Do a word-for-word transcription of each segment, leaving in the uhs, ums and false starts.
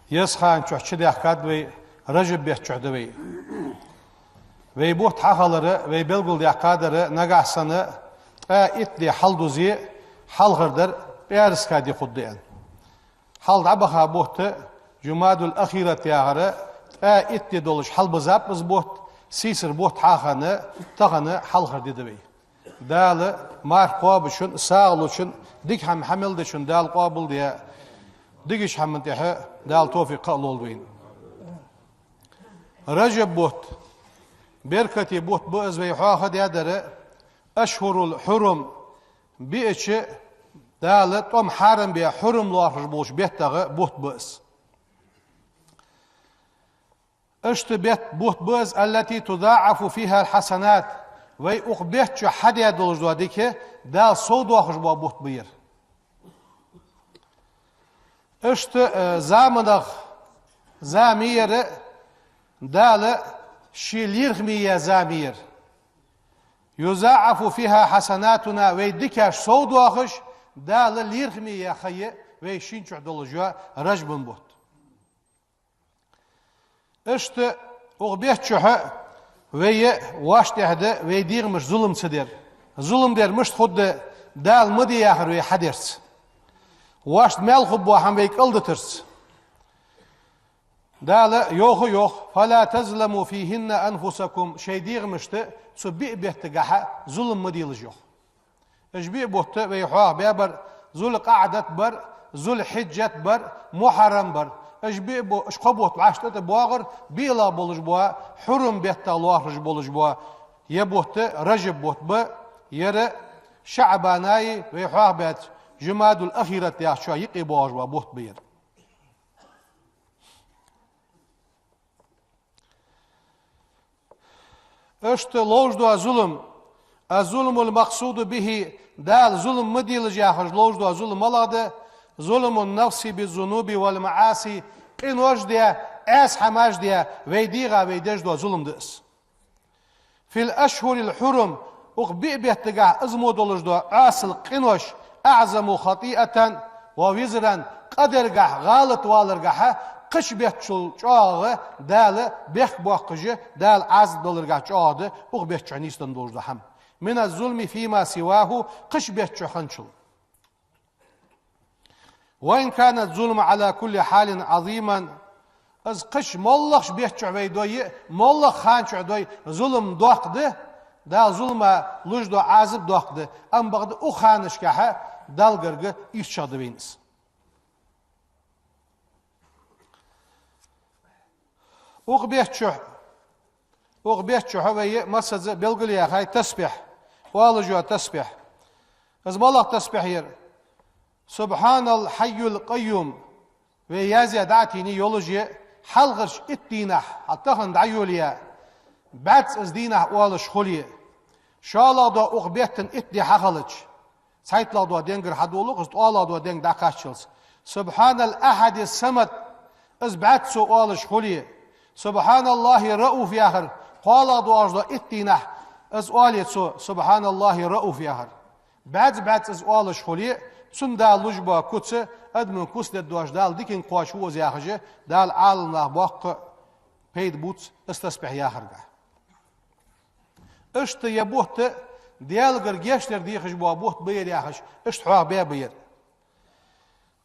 Еза хана чухь чудаьхкад вай, Ражаб бетта чухь да вай. Вай бутт хьахилар, вай белгалдаьккхадар, нагахь санна ткъаь итт ди хьалдузе, хьалхардар пӀаьраска ди хургда аьнна. Хьалха дӀабаха бутт Жумадул-ахират яхар, ткъаь итт ди долаш хьалбизаб из бутт, сийсара бутт хьахинна, тахан хьалхара ди да вай. Дала марха кхоабачун, сагӀа лучун, дика хӀама хьа мел дечун Дала къоабалдолда, дикача хӀаман тӀехьа Дала товфикъ кхаъ лолда вайна. Ражаб бутт, беркате бутт ба из, вай хьоахадаьдар, ашхӀурул-хьурум, биъача, Дала тӀом хьарам баь хьурум лоархӀаш болча беттагӀа бутт ба из. Иштта бетта бутт ба из, التي تضاعف فيها الحسنات, вай укх бетта чу хьадаь долаш дола дика Дала совдоахаш бола бутт ба ер. Иштта, э, заманах зама я ер, Дала ший лоархӀаме яь зама я ер. يضاعف فيها حسناتنا, вай дикаш совдоахаш, Дала лоархӀаме яь ха я вай шийна чухь долаш йола Ражабан бутт. Иштта укх бетта чухь вай воашта тӀехьа да вай дегӀамашта зулам ца дар. Зулам дар мишта хургда? Дала ма де яхар вай хьадерца. Воашта маьл хургбола хӀама вай кӀалдитарца. Дала йоах а йоах: فلا تظلموا فيهن أنفسكم, шоай дегӀамашта цу биъ беттагахьа зулам ма делаш, йоах. Уж биъ бутт вай хьоахабаь бар: Зуль-КъаӀдат бар, Зуль-Хьиджат бар, Мухьаррам бар. Уж биъ бу-, уж кхо бутт вӀаштӀа тӀабоагӀар, биълагӀа болаш бола, хьурум беттагӀа лоархӀаш болаш бола ер бутт Ражаб бутт ба, ер ШаӀбанаи вай хьоахабаьча Жумадул-ахират яхачоа юкъе боагӀаш бола бутт ба ер. Иштта ловш дола зулам, الظلم المقصود به, Дала зулам ма делаш яхаш ловш дола зулам малагӀа да? ظلم النفس بالذنوب والمعاصي, къинош а даь, Ӏаьса хӀамаш а даь, вай дегӀа вай деш дола зулам да из. في الأشهر الحرم, укх биъ беттагахь из мо долаш дола Ӏаьсал къинош, أعظم خطيئة ووزرا, къа даргахь, гӀалат валаргахьа, кхыча беттачул чӀоагӀа Дала бехк боаккхаш, Дала Ӏазап даларгахь чӀоагӀа да укх бетта чухь нийсденна долаш дола хӀама. من الظلم فيما سواه, кхыча бетта чухь хинначул. وإن كان الظلم على كل حال عظيما, из кхыча моллагӀча бетта чухь вай дой, моллагӀа хана чухь дой, зулам доккха да, Дала зулама луш дола Ӏазап доккха да, амма бакъда укх ханашкахьа Далла гарга ийрчагӀа да вайна из. Укх бетта чухь, укх бетта чухь вай массаза белгалъяьхай тасбихь, оалаш йола тасбихь. Из малагӀа тасбихь я ер? سبحان الحي القيوم, вай язъяь дӀа а тийна йолаш я, хьалхарча итт дийнахь, хьал тахан дӀайолаяь, бӀаьзза из дийнахь оалаш хуле, шоллагӀа дола укх бетта итт ди хьахилча, цхьайтталагӀа дола денгара хьадоалу, из ткъоалагӀа дола денга дӀакхаччалца. سبحان الأحد الصمد, из бӀаьзза цо оалаш хуле, سبحان الله الرؤوف яхар, кхоалагӀа доагӀаш дола итт дийнахь из оале цо, سبحان الله الرؤوف яхар. БӀаьзза-бӀаьзза из оалаш хуле, цунна Дала луш бола куц, адаман куц дергдоацаш, Дала диканга кхоачаш ва из яхаш, Дала Ӏаламнаха боккха пайда бувц из тасбихь яхаргахь. Иштта ер бутт Даьлагара гешт дар дехаш бола бутт ба ер яхаш, иштта хьоахабаь ба ер.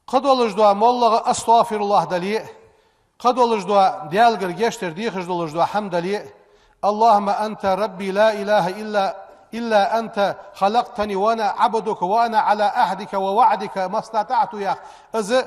Кхыдолаш дола моллагӀа астагӀфируллахӀ дале а, кхыдолаш дола Даьлагара гешт дар дехаш долаш дола хӀама дале а: اللهم أنت ربي لا إله إلا، إلا أنت خلقتني وأنا عبدك وأنا على عهدك ووعدك ما استطعت яха. Из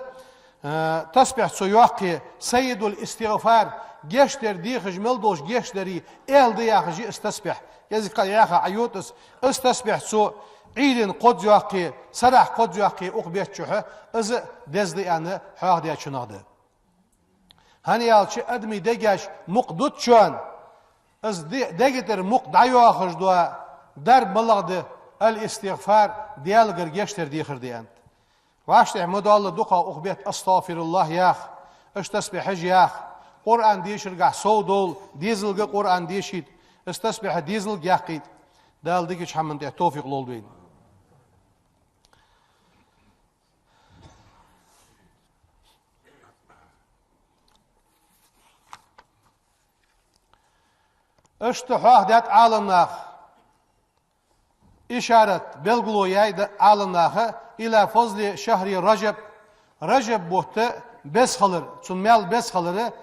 Э, тасбихь цо йоаккхе, سيد الاستغفار, гешт дар дехаш мел долча гешт дарий аьла да яхаш я из тасбихь. КӀезига-кхы яьха Ӏайода из, из тасбихь цо Ӏуйрийна кхозза йоаккхе, сарахьа кхозза йоаккхе укх бетта чухь, из деза да аьнна хьоахадаьчунах да. ХӀана аьлча адамий дегаш мукх дутачоа, из де-, дега тӀара мукх дӀайоахаш дола дарба малагӀа да? الاستغفار, Даьлагара гешт дар дехар да аьннад. ВӀаштӀехьа ма доалла дукха укх бетта астагӀфируллахӀ яха, иштта тасбихьаш яха, Къуръан дешаргахь совдовла, дезалга Къуръан дешийта, иштта тасбихьа дезалга яьккхийта. Дала дикача хӀаман тӀа товфикъ лолда вайна. Иштта хьоахадаьд Ӏаламнаха, ишарат, белгало яьй Ӏаламнаха, إلى فضل شهر رجب, Ражаб бутт беза хилар, цун маьл беза хилар,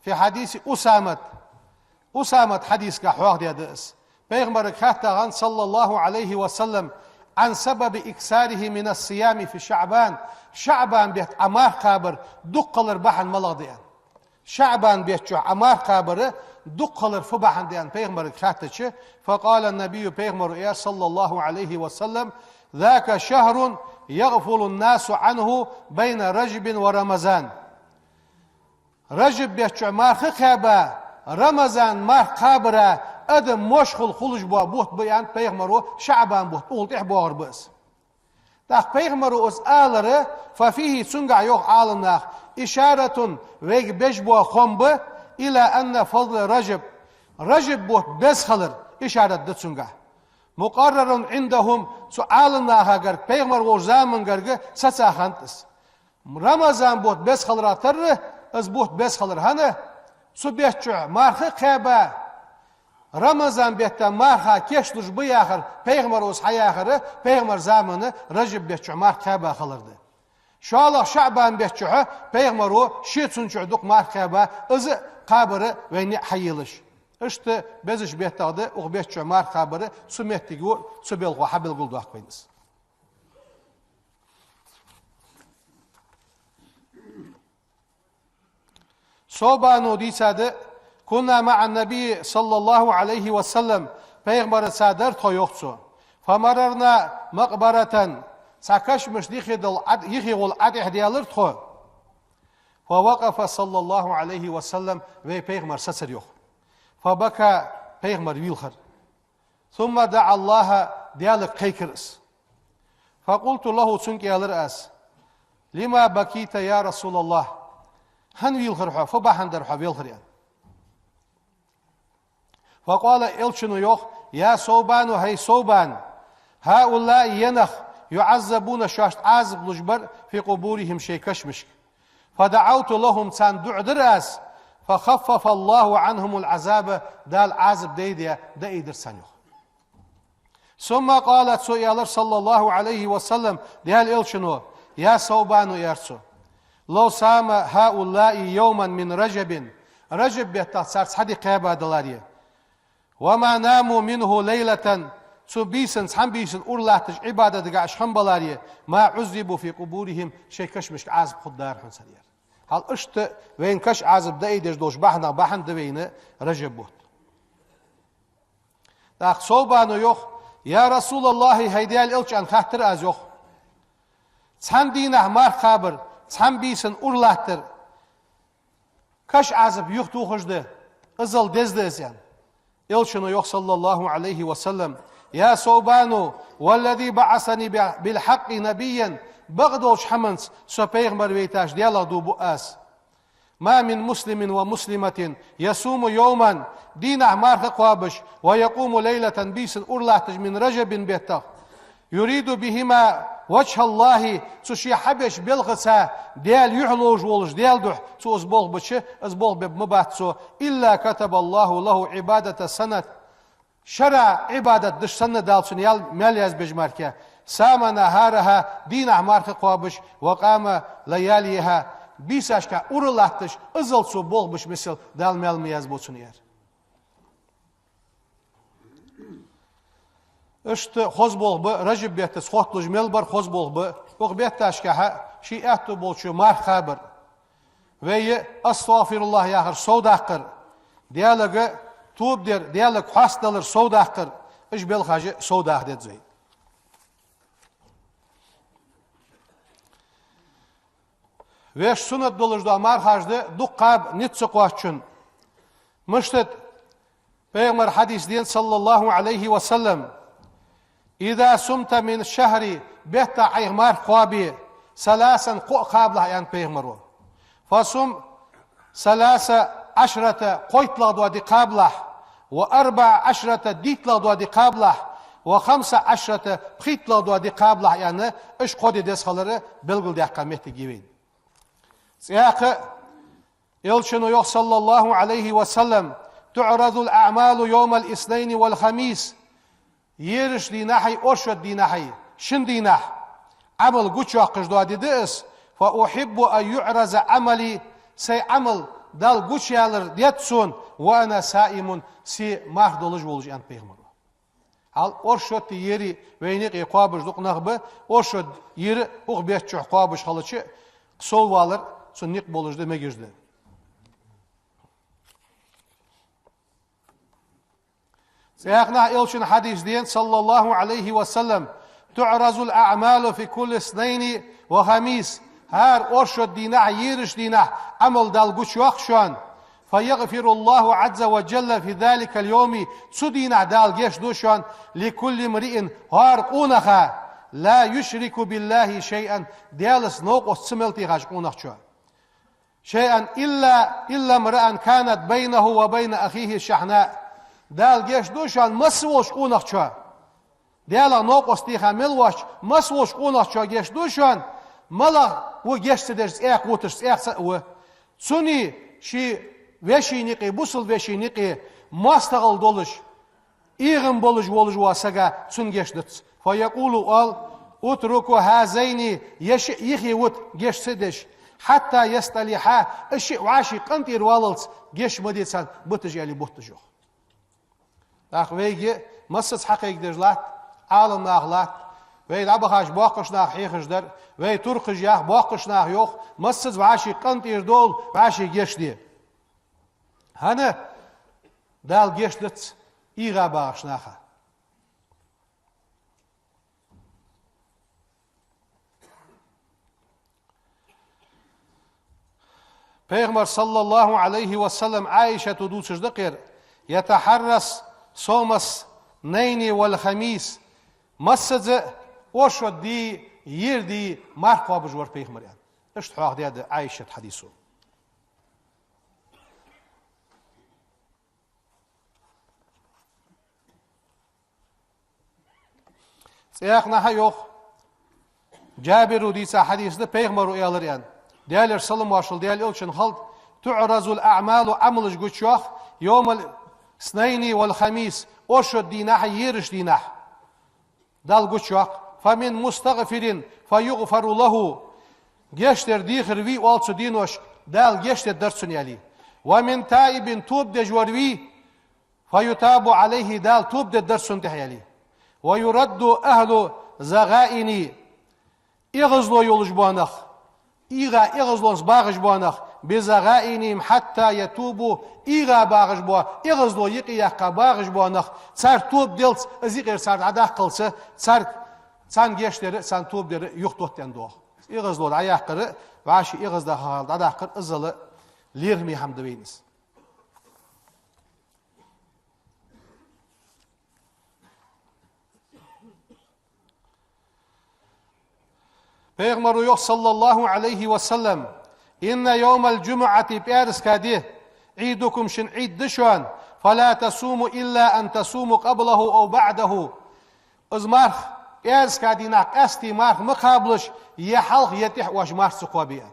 في حديث أسامة. Усамат хьадисагахь хьоахадаьд из. Пайхамарга хаьттад, صلى الله عليه وسلم, عن سبب إكثاره من الصيام في شعبان. ШаӀбан бетта Ӏа марха кхабар дукха хилар бахьан малагӀа да аьнна. ШаӀбан бетта чухь Ӏа марха кхабар дукха хилар фу бахьан да аьнна пайхамарга хаьттача, فقال النبي, пайхамаро аьлар, صلى الله عليه وسلم: ذاك شهر يغفل الناس عنه بين رجب ورمضان. Ражаб бетта чухь марха кхаьба, Рамазан марха кхабара адам мошхул хулаш бола бутт ба аьннад пайхамаро, ШаӀбан бутт, укхул тӀехьа боагӀар ба из. ТӀаккха пайхамаро из алар, ففيه, цунгахь йоах Ӏаламнаха, إشارة, вайга беш бола хоам ба, إلى أن فضل رجب, Ражаб бутт беза хилар ишарат да цунгахь. مقرر عندهم, цу Ӏаламнахагара, пайхамар волча замангарга сацахант из. Рамазан бутт беза хилара тарра, из бутт беза хилар хӀана, цу бетта чухь марха кхаьба, Рамазан бетта марха кечлуш ба яхар, пайхамаро из хьаяхар, пайхамара заман Ражаб бетта чухь марха кхаьба хилар да. ШоллагӀа ШаӀбан бетта чухь пайхамаро ше цун чухь дукха марха кхаьба, из кхабар вайна хьаелаш. Иштта безача беттагӀа да укх бетта чухь марха кхабар, цу моттиге, цу белхо хьабелгалдоаккх вайна из. Совбано дийцад: كنا مع النبي صلى الله عليه وسلم, пайхамарца дар тхо, йоах цо. فمررنا مقبرة, цхьа кашамашта юхе дола Ӏа-, юхе гӀолла Ӏа тӀехьа даьлар тхо. فوقف صلى الله عليه وسلم, вай пайхамар сецар, йоах. فبكى, пайхамар вийлхар. ثم دعا الله, Даьлага кхайкар из. فقلت له, цунга аьлар аз: لم بكيت يا رسول الله؟ ХӀана вийлхар хьо, фу бахьан дар хьо велхар, аьнна. فقال, элчано йоах: يا ثوبان, хӀай Совбан, هؤلاء, ер нах, يعذبون, шоашта Ӏазап луш бар, في قبورهم, шоай кашамашка. فدعوت لهم, царна дуӀа дир аз, فخفف الله عنهم العذاب, Дала Ӏазап дайдаь, даийдир царна, йоах. ثم قال, цо аьлар, صلى الله عليه وسلم, Даьла элчано: يا ثوبان, аьлар цо, لو صام هؤلاء يوما من رجب, Ражаб беттах цар цхьа ди кхаьба даларе, وما ناموا منه ليلة, цу бийсан, цхьан бийсан ура латташ Ӏибадатагахь уж хинна баларе, ما عذبوا في قبورهم, шоай кашамашка Ӏазап хургдар хьона царна, аьлар. Хьал иштта вайна каша Ӏазап даийдеш долча бахьанех бахьан да вайна Ражаб бутт. ТӀаккха Совбано йоах: يا رسول الله, хӀай Даьла элча, аьнна хаттар аз, йоах. Цхьан дийнахьа марха кхабар, цхьан бийсан ура латтар каша Ӏазап юхатохаш да, иззал деза да из, аьнна. Элчано йоах, صلى الله عليه وسلم: يا ثوبان, والذي بعثني بالحق نبيا, бакъдолча хӀаманца со пайхамар вайташ Даьлах дув бу аз. ما من مسلم ومسلمة يصوم يوما, дийнахьа марха кхоабаш, ويقوم ليلة, бийсан ура латташ, من رجب, беттах, يريد بهما وجه الله, цу ше хьабеча белхаца Даьла юхь ловш волаш, Даьла духьа цо из болх бича, из болх бергбац цо, إلا كتب الله له عبادة سنة, шера Ӏибадат деш санна Дала цунна ял-, маьл язбеш мара, صام نهارها, дийнахьа марха кхоабаш, وقام لياليها, бийсашка ура латташ, иззал цо болх беш миссел Дала маьл ма язбу цунна, аьлар. Иштта хоза болх ба, Ражаб беттаца хотталуш мел бар хоза болх ба, укх бетташкахьа ший аьттув болчо марха кхабар. Вай أستغفر الله яхар совдаккхар, Даьлага тоба дар, Даьлага хьоастадалар совдаккхар, уж белхаш совдаха деза вай. Вешта суннат долаш дола мархаш да дукха кхаба низ ца кхоаччун. Мишта да? Пайхамара хьадис да, صلى الله عليه وسلم: إذا صمت من الشهر, бетта Ӏайха марха кхоабе, ثلاثا, кхоъ кхабалахь, аьннад пайхамаро. فصم ثلاث عشرة, кхойтталагӀа дола ди кхабалахь, وأربع عشرة, дийтталагӀа дола ди кхабалахь, وخمس عشرة, пхийтталагӀа дола ди кхабалахь, аьнна, уж кхо ди деза хилар белгалдаьккха моттиг я вайна. ЦӀаькха Элчано йоах, صلى الله عليه وسلم: تعرض الأعمال يوم الاثنين والخميس. Ераш дийнахьеи оршот дийнахьеи, шин дийнахьа Ӏамал гучайоаккхаш дола ди да из. فأحب أن يعرض عملي, сай Ӏамал Далла гучаялар деза сона, وأنا صائم, се марха долаш волаш, аьннад пайхамаро. Хьал оршоти ери вайна юкъе кхоабаш дукха нах ба, оршот ери укх бетта чухь кхоабаш хилча, кхы соввалар цунна никъ болаш да, мегаш да. ЦӀаькха а элчан хьадис да, صلى الله عليه وسلم: تعرض الأعمال في كل اثنين وخميس. ХӀара оршот дийнахьа, ераш дийнахьа Ӏамал Далла гучайоаккх шоана. فيغفر الله عز وجل في ذلك اليوم. Цу дийнахьа Дала гешт ду шоана, لكل امرئ, хӀара къонаха, لا يشرك بالله شيئا, Даьлаца новкъост ца мел техача къонахчо. شيئا إلا، إلا امرأ كانت بينه وبين أخيه شحناء. Дала гешт ду шоана масса волча къонахчо. Даьлах новкъост теха мел воацача масса волча къонахчо гешт ду шоана, малагӀа ва гешт ца деш, цӀаькха вуташ, цӀаькха ца а ва. Цунна ший вешийна юкъе, бусалба вешийна юкъе моастагӀал долаш, эгӀам болаш волаш вола сага цунна гешт дац. فيقول, оал: اتركوا هذين, ер шиъ юхе вита гешт ца деш, حتى يصطلحا, уж шиъ вӀаший къинтӀера валлалца гешт ма де царна, биташ, аьле, бут уж, йоах. ТӀаккха вайга массаза хьакхайкадеш латт, Ӏаламнах латт, вай дӀабахача боккхийча наха хьехаш дар, вай туркхаша яха, боккхийча наха йоах, массаза вӀаший къинтӀера довла, вӀаший гешт де. ХӀана? Дала гешт дац эгӀа багӀача наха. Пайхамара, صلى الله عليه وسلم, Ӏайшата дувцаш да-кх ер: يتحرى صوم الاثنين والخميس. Массаза оршот ди, ер ди марха кхоабаш вар пайхамар, аьнна. Иштта хьоахадаьд Ӏайшата хьадисо. ЦӀаькха а йоах, Джабира дийца хьадис да, пайхамаро аьлар, аьнна. Даьлера салам-моаршал Даьла элчанна хилда: تعرض الأعمال, Ӏамалаш гучайоаккх, يوم الاثنين والخميس, оршот дийнахьеи ераш дийнахьеи. Далла гучайоаккх. فمن مستغفر فيغفر له. Гешт дер дехар вий, оал, цу денош, Дала гешт дергдар цунна, аьле. ومن تائب, тоба деш вар вий, فيتاب عليه, Дала тоба дергдар цунна тӀехьа, аьле. ويرد أهل الضغائن, эгӀазло йолаш бола нах, эгӀа, эгӀазлонца багӀаш бола нах, بضغائنهم حتى يتوبوا, эгӀа багӀаш бола, эгӀазло юкъеяккха багӀаш бола нах, цар тоба делца, из юкъера цар дӀадаккхалца, цар, царна гешт дар а, царна тоба дар а юхатоттаенна доагӀа. ЭгӀазло дӀаяккхар а, вӀаший эгӀаздаха хьал дӀадаккхар а, иззал а лерхӀаме хӀама да вайна из. Пайхамаро йоах, صلى الله عليه وسلم: إن يوم الجمعة, пӀаьраска ди, عيدكم, шун Ӏид да шоана, فلا تصوموا إلا أن تصوموا قبله أو بعده. Из марха, пӀаьраска дийнахьа къаьстта марха ма кхабалаш, е хьалха, е тӀехьа оаш марха ца кхоабе, аьнна.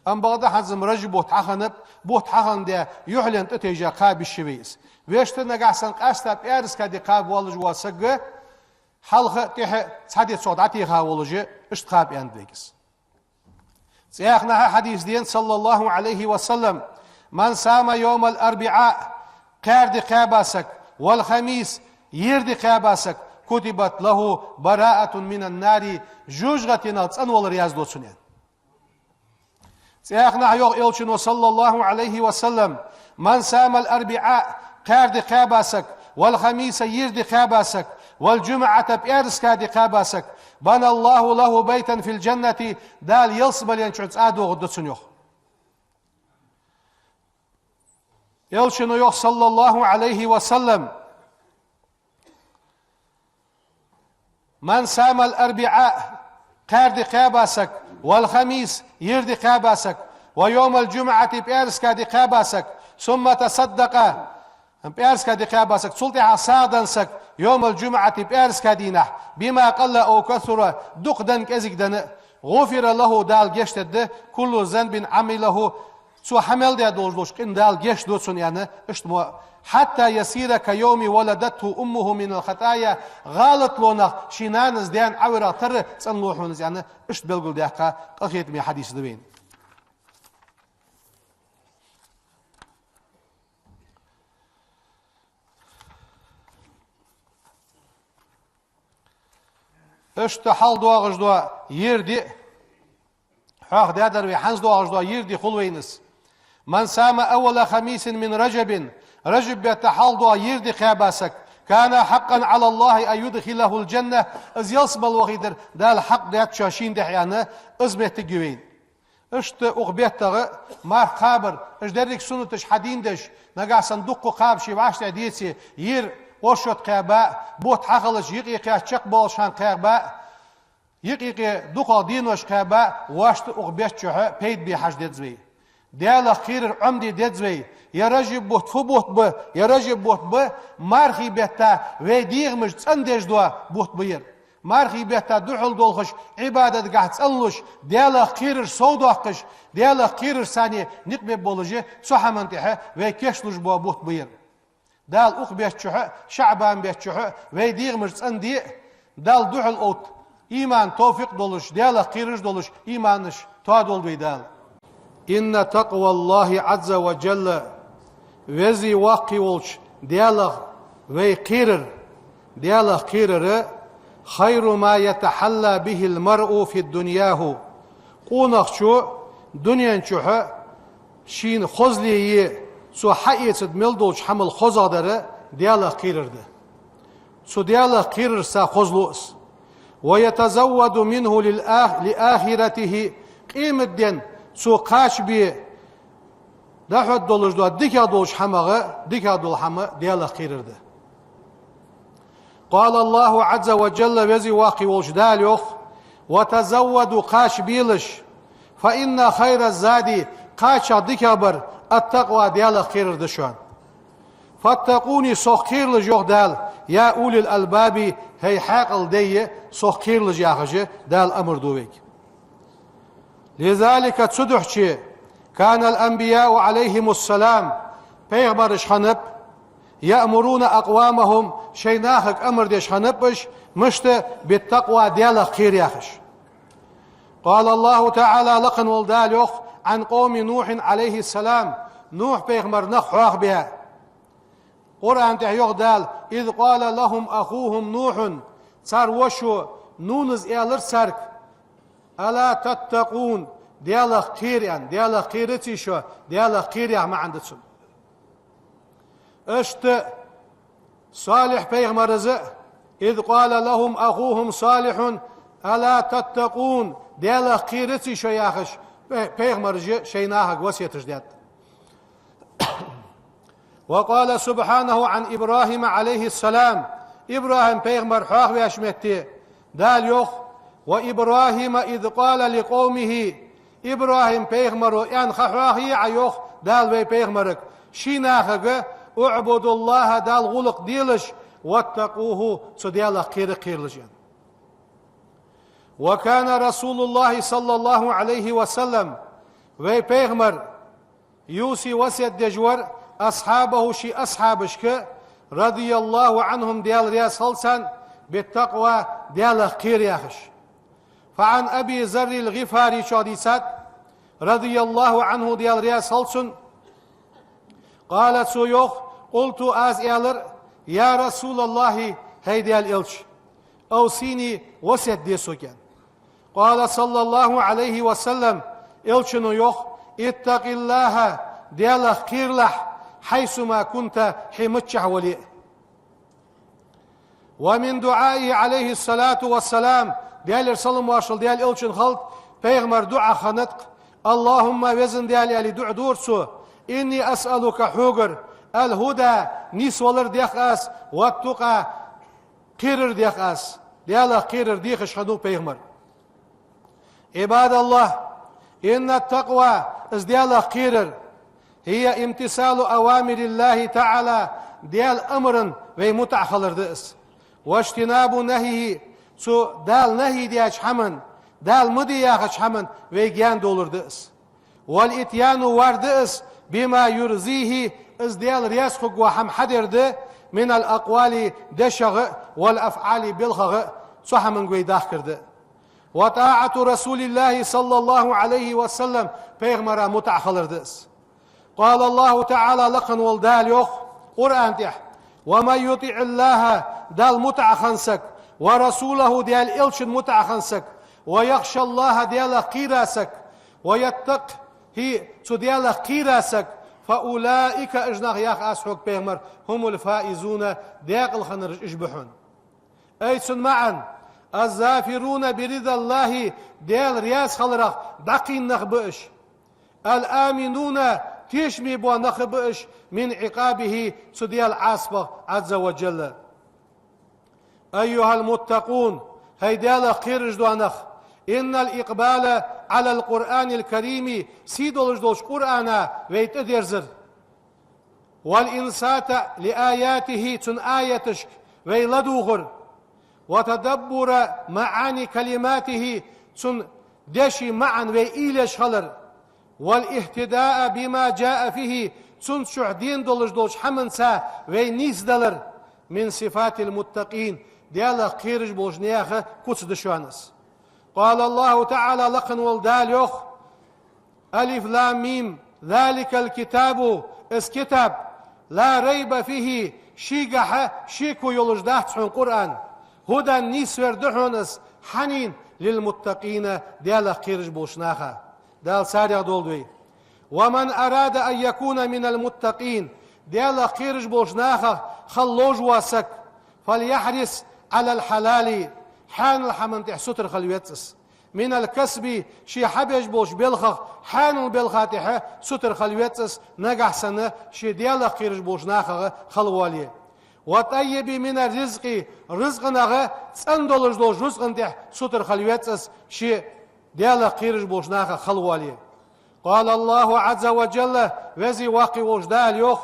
Амма бакъда хӀанз-м Ражаб бутт хьахиннаб, бутт хьахинна даь, юхьлен тӀатайжа кхаба йиш я вай из. Вешта, нагахьа санна къаьстта пӀаьраска ди кхаба воаллаш вола саг хьалха а, тӀехьа а цхьа ди цох дӀатеха волаш, иштта кхаба, аьннад вайга из. ЦӀаькха а хьадис да, صلى الله عليه وسلم: من صام يوم الأربعاء, кхаьра ди кхаьба саг, والخميس, ера ди кхаьба саг, كتبت له براءة من النار, жожагӀатенах цӀенвалар язду цунна, аьнна. ЦӀаькха а йоах элчано, صلى الله عليه وسلم: من صام الأربعاء, кхаьра ди кхаьба саг, والخميس, ера ди кхаьба саг, والجمعة, пӀаьраска ди кхаьба саг, بنى الله له بيتا في الجنة, Дала ялсмален чу цӀа дохаду цунна, йоах. Элчано йоах, صلى الله عليه وسلم: من صام الأربعاء, кхаьра ди кхаьба саг, والخميس, ера ди кхаьба саг, ويوم الجمعة, пӀаьраска ди кхаьба саг, ثم تصدق, пӀаьраска ди кхаьба саг, цул тӀехьа сагӀа денна саг, يوم الجمعة, пӀаьраска дийнахьа, بما قل أو كثر, дукха денна, кӀезига денна, غفر له, Дала гешт дергда, كل ذنب عمله, цо хьа мел даь долаш долча къина Дала гешт ду цунна, аьнна, иштта мо, «حتى يصير كيوم ولدته أمه من الخطايا», гӀалатлонах ший нанас даьна Ӏовирах тара цӀенлу хьона из, аьнна, иштта белгалдаьккха къахетаме хьадис да вайна. Иштта хьалха доагӀаш дола ер ди, хьоахадаьдар вай, хӀанз доагӀаш дола ер ди хул вайна из. «من صام أول خميس من رجب», Ражаб бетта хьалха дола ер ди кхаьба саг, «كان حقا على الله أن يدخله الجنة», из ялсмала вахийтар Дала хьакъ даьд шийна тӀа, аьнна, из моттиг я вайна. Иштта укх беттагӀа марха кхабар, уж деррига суннаташ хьадийна деш, нагахьа санна дукха кхаба ше вӀаштӀехьа деце, ер оршот кхаьба, бутт хьахилча юкъе кхаьча чакхбоалаш хӀама кхаьба, юкъе-юкъе дукхагӀа денош кхаьба, вешта укх бетта чухь пайда бе хьажа деза вай. Даьлах кхерар Ӏомаде деза вай. Ер Ражаб бутт фу бутт ба, ер Ражаб бутт ба, мархий бетта вай дегӀамаш цӀендеш дола бутт ба ер. Мархий бетта духьал долхаш, Ӏибадатагахьа цӀенлуш, Даьлах кхерар совдоаккхаш, Даьлах кхерар санна никъ бергболаш, цу хӀаман тӀехьа вай кийчлуш бола бутт ба ер. Дала укх бетта чухь а, ШаӀбан бетта чухь а вай дегӀамаш цӀенде а, Дала духьал отта иман, товфикъ долаш, Даьлах кхераш долаш иманаш тоадолда вай Дала. «إن تقوى الله عز وجل», Веза-Воккха волча Даьлах вай кхерар, Даьлах кхерар, «خير ما يتحلى به المرء في دنياه», къонахчо дунен чухь шийна хозле е, цо хьаэцаргда мел долча хӀамал хозагӀа дар Даьлах кхерар да. Цу Даьлах кхерарца хозлу из. «ويتزود منه للآخ-، لآخرته», къематдийнахьа цо кхача бе дӀахьоргдолаш дола дикагӀа долча хӀамах, дикагӀа дола хӀама Даьлах кхерар да. «قال الله عز وجل», Веза-Воккха волча Дала йоах: «وتزودوا», кхача белаш, «فإن خير الزاد», кхача дикагӀбар, «التقوى», Даьлах кхерар да шоана. «فاتقون», Сох кхералаш, йоах Дала, «يا أولي الألباب», хӀай хьаькъал дайи, Сох кхералаш, яхаш, Дала амар ду вайга. «لذلك», цудухьа, «كان الأنبياء عليهم السلام», пайхамараш хиннаб, «يأمرون أقوامهم», шоай нахага амар деш хиннаб уж, мишта, «بالتقوى», Даьлах кхер, яхаш. «قال الله تعالى», лакха вола Дала йоах, «عن قوم نوح عليه السلام», Нухь пайхамара нах хьоахабаь. Къуръан тӀа йоах Дала: «إذ قال لهم أخوهم نوح», цар вошас Нунас аьлар царга: «ألا تتقون», Даьлах кхера, аьнна, Даьлах кхераций шо, Даьлах кхера яха маӀан да цун. Иштта Салихь пайхамара а: «إذ قال لهم أخوهم صالح ألا تتقون», Даьлах кхераций шо, яхаш, пай-, пайхамараш шоай нахага васкеташ даьд. «وقال سبحانه عن إبراهيم عليه السلام», ИбрахӀим пайхамар хьоахавеш метте Дала йоах: «وإبراهيم إذ قال لقومه», ИбрахӀим пайхамара аьнна ха хьоахае Ӏа, йоах Дала вай пайхамарга, ший нахага: «اعبدوا الله», Далла гӀулакх делаш, «واتقوه», цу Даьлах кхера а кхералаш, аьнна. «وكان رسول الله صلى الله عليه وسلم», вай пайхамар, «يوصي», васкет деш вар, «أصحابه», ший асхьабашка, «رضي الله عنهم», Даьла раьза хилва царна, «بالتقوى», Даьлах кхера, яхаш. «فعن أبي ذر الغفاري», чӀоагӀа дийцад, «رضي الله عنه», Даьла раьза хилва цунна, «قال», цо йоах: «قلت», аз аьлар: «يا رسول الله», хӀай Даьла элча, «أوصني», васкет де сога, аьнна. «قال صلى الله عليه وسلم», элчано йоах: «اتق الله», Даьлах кхералахь, «حيثما كنت», хьо миччахьа вале а. «ومن دعائه عليه الصلاة والسلام», Даьлера салам-моаршал Даьла элчанна хилда, пайхамара дуӀа хиннад-кх: «اللهم», Веза Даьла, аьле, дуӀа дора цо, «إني أسألك», хьогара, «الهدى», нийсвалар дех аз, «والتقى», кхерар дех аз. Даьлах кхерар дехаш хиннав пайхамар. عباد الله، إن التقوى, из Даьлах кхерар, هي امتثال أوامر الله تعالى, Даьла амарна вай мутӀахьа хилар да из. واجتناب نهيه, цу Дала нахьи даьча хӀаман, Дала ма де яхача хӀаман вай гаьна довлар да из. والإتيان вар да из بما يرضيه из Даьла раьза хургвола хӀама хьадар да من الأقوال дешах а والأفعال белхах а цу хӀаманга вай дахкар да. وطاعة رسول الله صلى الله عليه وسلم пайхамара мутӀахьа хилар да из. قال الله تعالى лакха вола Дала йоах Къуръан тӀа: ومن يطع الله Далла мутӀахьа хинна саг ورسوله Даьла элчанна мутӀахьа хинна саг ويخش الله Даьлах кхийра саг ويتقه цу Даьлах кхийра саг فأولئك уж нах, йоах аз хьога пайхамара, هم الفائزون даькъала хиннараш уж ба хьона. أي цун маӀан: الظافرون برضا الله Даьла раьза хиларах дӀакхийна нах ба уж. الآمنون тешаме бола нах ба уж من عقابه цу Даьла Ӏазапах عز وجل. أيها المتقون хӀай Даьлах кхераш дола нах, إن الإقبال على القرآن الكريم сий долаш долча Къуръана вай тӀадерзар والإنصات لآياته цун аяташка вай ладувгӀар وتدبر معاني كلماته цун дешай маӀан вай уйла еш хилар والاهتداء بما جاء فيه цунца чухь дена долаш долча хӀаманца вай нийсдалар من صفات المتقين Даьлах кхераш болча наьха куц да шоана из. قال الله تعالى лакха вола Дала йоах: الم ذلك الكتاب из китаб لا ريب فيه шийгахьа шеко йолаш дац хьона Къуръан هدى нийсвер да хьона из хьанна للمتقين Даьлах кхераш болча наха. Дала царех долда вай. ومن أراد أن يكون من المتقين Даьлах кхераш болча нахах хила ловш вола саг فليحرص على الحلال хьанал хӀаман тӀа сутара хила веза из من الكسب ший хьабеш болча белхах хьанал белха тӀа сутара хила веза из нагахьа санна ше Даьлах кхераш болча нахах хила воале. والطيب من الرزق рузкъанах цӀена долаш долча рузкъан тӀа сутара хила веза из ше Даьлах кхераш болча нахах хила воале. قال الله عز وجل веза воккха волча Дала йоах: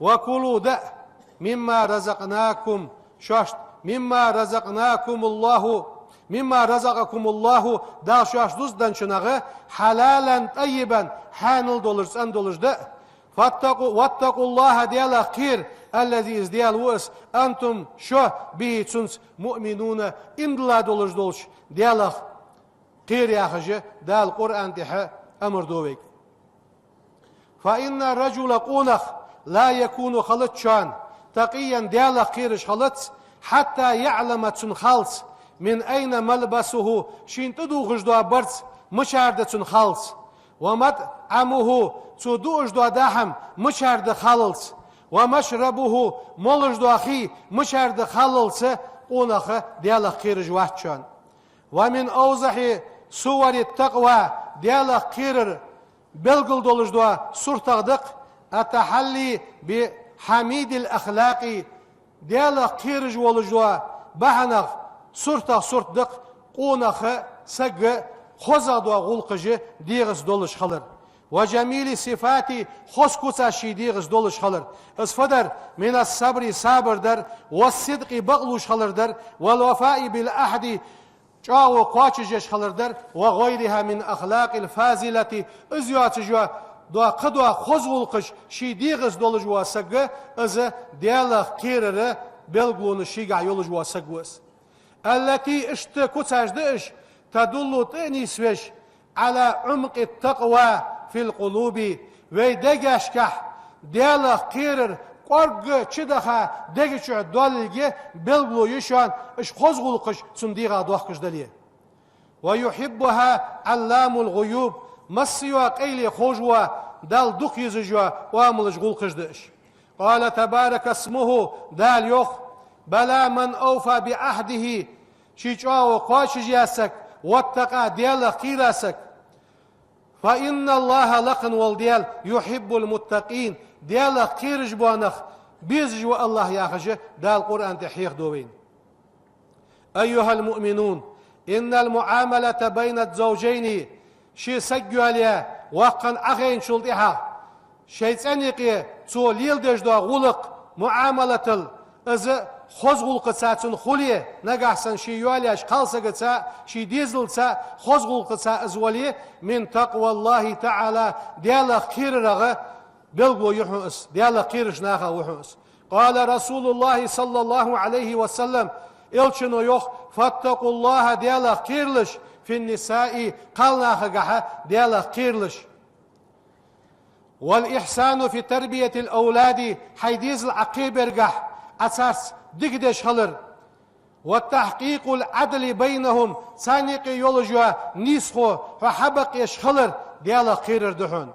وكلوا даа مما رزقناكم шоашта مما رزقناكم الله مما رزقكم الله Дала шоашта рузкъ денначунах حلالا طيبا хьанал долаш цӀена долаш даа واتقوا الله Даьлах кхера الذي из Даьла ва из أنتم шо به цунца مؤمنون имдала долаш долча Даьлах кхера яхаш Дала Къуръан тӀа амар ду вайга. فإن الرجل къонах لا يكون хилац шоана تقيا Даьлах кхераш хилац حتى يعلم цунна халлалца من أين ملبسه шийна тӀадувхаш дола барзкъа мичара да цунна халлалца ومطعمه цо дуаш дола даа хӀама мичара да халлалца ومشربه молаш дола хий мичара да халлалца къонах Даьлах кхераш вац шоана. ومن أوضح صور التقوى Даьлах кхерара белгала долаш дола суртех да-кх التحلي بحميد الأخلاق Даьлах кхераш волаш дола бахьанех суртех сурт да-кх къонах сага хозагӀа дола гӀулакхаш дегӀаца долаш хилар وجميل الصفات хоза куцаш ший дегӀаца долаш хилар. Из фу дар: من الصبر сабар дар والصدق бакълувш хилар дар والوفاء بالعهد чӀоагӀо кхоачашъеш хилар дар وغيرها من الأخلاق الفاضلة из йоацаш йола кхыдола хоза гӀулакхаш ший дегӀаца долаш вола саг из Даьлах кхерара белгалонаш шийгахьа йолаш вола саг ва из. التي иштта куцаш да уж تدل тӀа а нийсвеш على عمق التقوى في القلوب вай дегашкахь Даьлах кхерар кӀоарга чудаха дега чу доаллалга белгало я шоана уж хоза гӀулакхаш цун дегӀа доахкаш дале. ويحبها علام الغيوب массайола къайле ховш вола Далла дукха езаш йола оамалаш гӀулакхаш да уж. قال تبارك اسمه Дала йоах: بلى من أوفى بعهده ший чӀоагӀо кхоачашъяь саг واتقى Даьлах кхийра саг فإن الله лакха вола Даьла يحب المتقين Даьлах кхераш бола нах безаш ва АллахӀ яхаш Дала Къуръан тӀа хьехаду вайна. أيها المؤمنون إن المعاملة بين الزوجين ший саг йоалаяь воккханна Ӏохайначул тӀехьагӀа шоай цӀен юкъе цо леладеш дола гӀулакх معاملة из хоза гӀулакхаца цун хуле, нагахь санна ший йоалаяьча кхалсагаца, ший дезалца хоза гӀулакхаца из вале, من تقوى الله تعالى, Даьлах кхерарах белгало я хьона из, Даьлах кхераш нахах ва хьона из. قال رسول الله صلى الله عليه وسلم, Элчано йоах: فاتقوا الله, Даьлах кхералаш, في النساء, кхалнахагахьа Даьлах кхералаш. والإحسان في تربية الأولاد, хьай дезал Ӏа кхебергахь, Ӏа царца дика деш хилар. وتحقيق العدل بينهم, царна юкъе йолаш йола нийсхо хьо хьабакъ еш хилар Даьлах кхерар да хьона.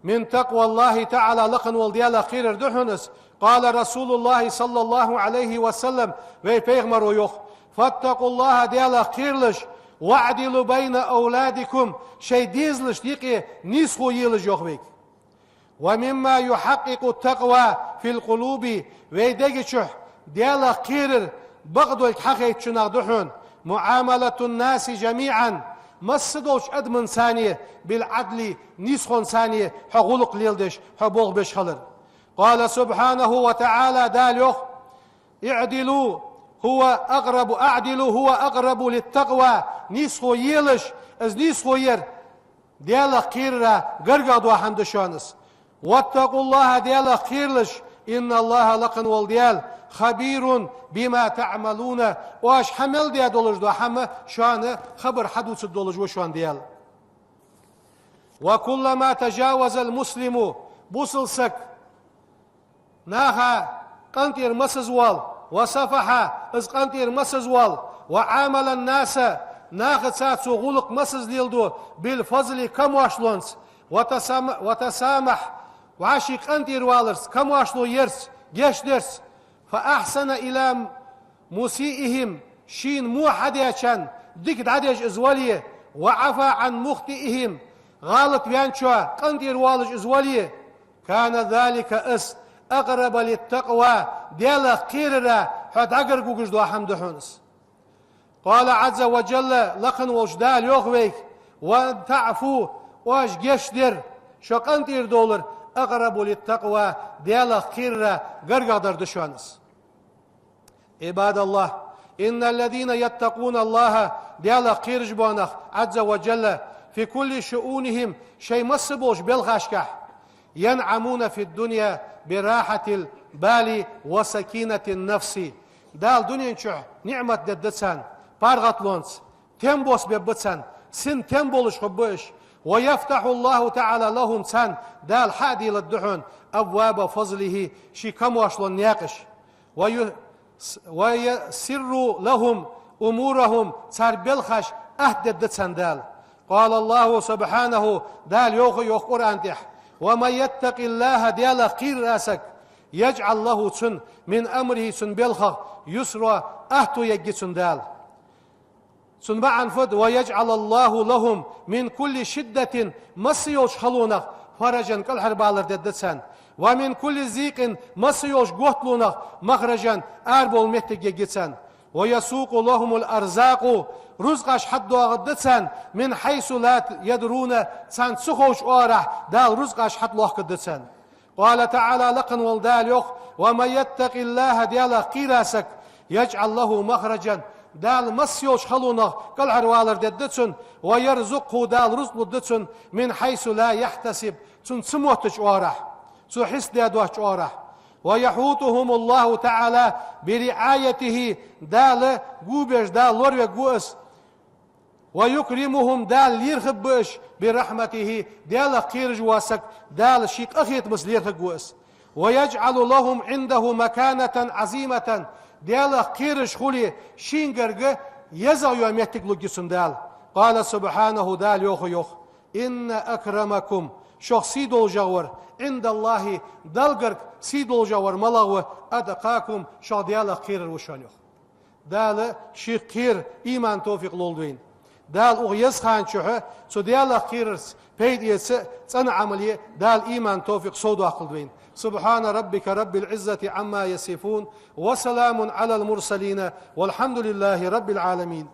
من تقوى الله تعالى, лакха вола Даьлах кхерар да хьона из. قال رسول الله صلى الله عليه وسلم, вай пайхамаро йоах: فاتقوا الله, Даьлах кхералаш, واعدلوا بين أولادكم, шоай дезалашта юкъе нийсхо елаш, йоах вайга. ومما يحقق التقوى في القلوب, вай дега чу Даьлах кхерар бакъдолга хьахайтачунах да хьона, معاملة الناس جميعا, масса долча адамашца بالعدل, нийсхонца хьо гӀулакх леладеш, хьо болх беш хилар. قال سبحانه وتعالى, Дала йоах: اعدلوا هو أقرب، اعدلوا هو أقرب للتقوى, нийсхо елаш, из нийсхо яр Даьлах кхерара гаргагӀа дола хӀама да шоана из. واتقوا الله, Даьлах кхералаш, إن الله, лакха вола Даьла, خبير بما تعملون, оаш хьа мел даь долаш дола хӀама шоана хабар хьадувцаш долаш ва шоана Даьла. وكلما تجاوز المسلم, бусалба саг наха къинтӀера масаза воал, وصفح, из къинтӀера масаза воал, وعامل الناس, нахаца цо гӀулакх масаза леладу, بالفضل, камоаршлонца, وتسام-، وتسامح, вӀаший къинтӀера валарца, камоаршло ярца, гешт дарца, فأحسن إلى مسيئهم, шийна во хьадаьчарна дика дӀадеш из вале, وعفا عن مخطئهم, гӀалат ваьнначоа къинтӀера воалаш из вале, كان ذلك, из, أقرب للتقوى, Даьлах кхерара хьо дӀагарга вугаш дола хӀама да хьона из. قال عز وجل, лакха волча Дала йоах вайга: وأن تعفوا, оаш гешт дар, шо къинтӀера довлар, أقرب للتقوى, Даьлах кхерара гаргагӀдар да шоана из. عباد الله، إن الذين يتقون الله, Даьлах кхераш бола нах, عز وجل, في كل شؤونهم, шоай масса болча белхашкахь, ينعمون في الدنيا براحة البال وسكينة النفس. Дала дунен чу ниӀмат дергда царна, паргӀатлонца, тем бос бергба царна, син тем болаш хургба уж. ويفتح الله تعالى لهم, царна Дала хьаделаргда хьона, أبواب فضله, ший камоаршлон наькъаш. ويسر لهم أمورهم, цар белхаш атта дергда царна Дала. قال الله سبحانه, Дала йоах, йоах Къуръан тӀа: ومن يتق الله, Даьлах кхерар саг, يجعل له, цунна, من أمره, цун белхах, يسرا, атто ергья цунна Дала. Цун маӀан фуд: ويجعل الله لهم من كل شدة, масса йолча халонах, فرجا, кӀалхарбалар дергда царна, ومن كل ضيق, масса йолча готталонах, مخرجا, арабовла моттиг ергья царна, ويسوق لهم الأرزاق, рузкъаш хьадоагӀаргда царна, من حيث لا يدرون, царна ца ховча оагӀорахьа Дала рузкъаш хьалохкаргда царна. قال تعالى, лакха вола Дала йоах: ومن يتق الله, Даьлах кхерар саг, يجعل له مخرجا, Дала масса йолча халонах кӀалхарвалар дергда цунна, ويرزقه, Дала рузкъа лургда цунна, من حيث لا يحتسب, цунна ца моттача оагӀорахьа, цо хьиста даь доацача оагӀорахьа. ويحوطهم الله تعالى برعايته, Дала губеш, Дала лоравергва из. ويكرمهم, Дала лерхӀаргба уж, برحمته, Даьлах кхераш вола саг, Дала ший къахетамца лерхӀаргва из. ويجعل لهم عنده مكانة عظيمة, Даьлах кхераш хуле, шийна гарга езагӀа йола моттиг лургья цунна Дала. قال سبحانه, Дала йоах, йоах: إن أكرمكم, шух сий долашагӀвар, عند الله, Далла гарга сий долашагӀвар малагӀа ва, أتقاكم, шух Даьлах кхерар ва шоана, йоах. Дала шийх кхерар иман, товфикъ лолда вайна. Дала укх еза хана чухь цу Даьлах кхерарца пайда эца, цӀена Ӏамал е Дала иман, товфикъ совдоаккхалда вайна. سبحان ربك رب العزة عما يصفون، وسلام على المرسلين، والحمد لله رب العالمين.